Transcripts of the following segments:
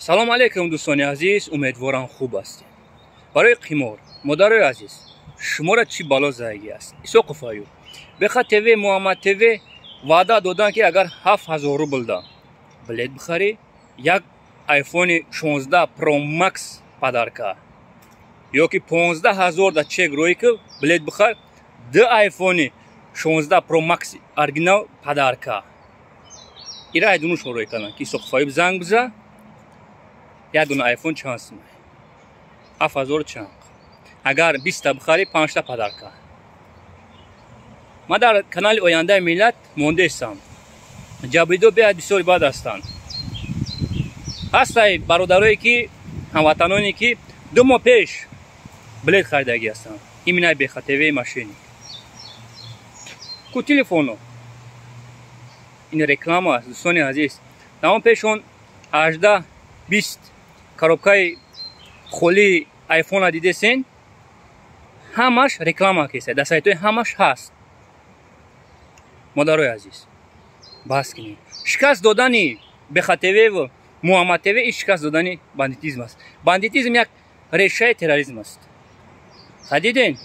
Салом алейкум, дӯстони азиз, умедворам, хуб ҳастем. Барои қимор, модарои азиз, шуморо чӣ бало задагӣ аст? Исоқов Аюб, Беха ТВ, Муҳаммад ТВ ваъда доданд, ки агар 7000 рублда билет бихарӣ, як айфони 16 Pro Max подарка, ё ки 15 ҳазор да чек рӯй ки билет бихар, ду айфони 16 Pro Max оригинал подарка. Ира айдунушон рӯй карданд, ки Исоқов Аюб занг биза. Як дона айфон чанд сум? 7000 чанд. Агар 20-та бихарӣ, панҷта подарка. Ман дар канали Ояндаи миллат мондаистам. Ҷабридо беҳад бисёри бад ҳастанд. Ҳастай бародарое ки, ҳамватаноне ки 2 моҳ пеш билет харидагӣ ҳастанд, именно Беха ТВ мошенник ку телефоно. Ин реклама аст, дӯстони азиз. Тамом пешон 18, 20 коробкаи холии айфона дидесен, ҳамаш реклама кеса, дар сайтҳои ҳамаш ҳаст. Модарои азиз, бас кунед. Шикаст додани Беха ТВ Муҳаммад ТВ ин шикаст додани бандитизм аст. Бандитизм як решаи терроризм аст. Диден,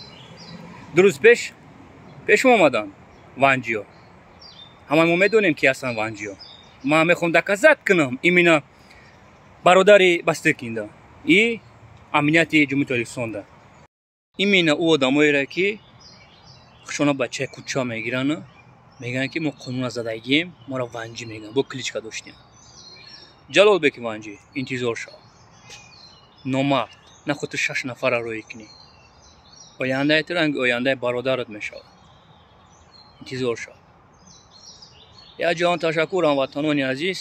2 рӯз пеш пешмо омаданд ванҷиё. Ҳамаи мо медонем, ки ҳастанд ванҷиё. Ман мехоҳам доказать кунам именно бародари Бастыкинда и амнияти Ҷумҳурии Тоҷикистонда, именно ӯ одамоеро, ки хушона бачаи кӯча мегиранд, мегӯянд, ки мо қонуна задагием, моро ванҷӣ мегӯянд, бо кличка доштем. Ҷалолбеки ванҷӣ, интизор шав, номард. Наход ту шаш нафара рӯй кунӣ, ояндаи ту ранги ояндаи бародарат мешавад. Интизор шав. Як ҷаҳон ташаккур, ҳамватанони азиз.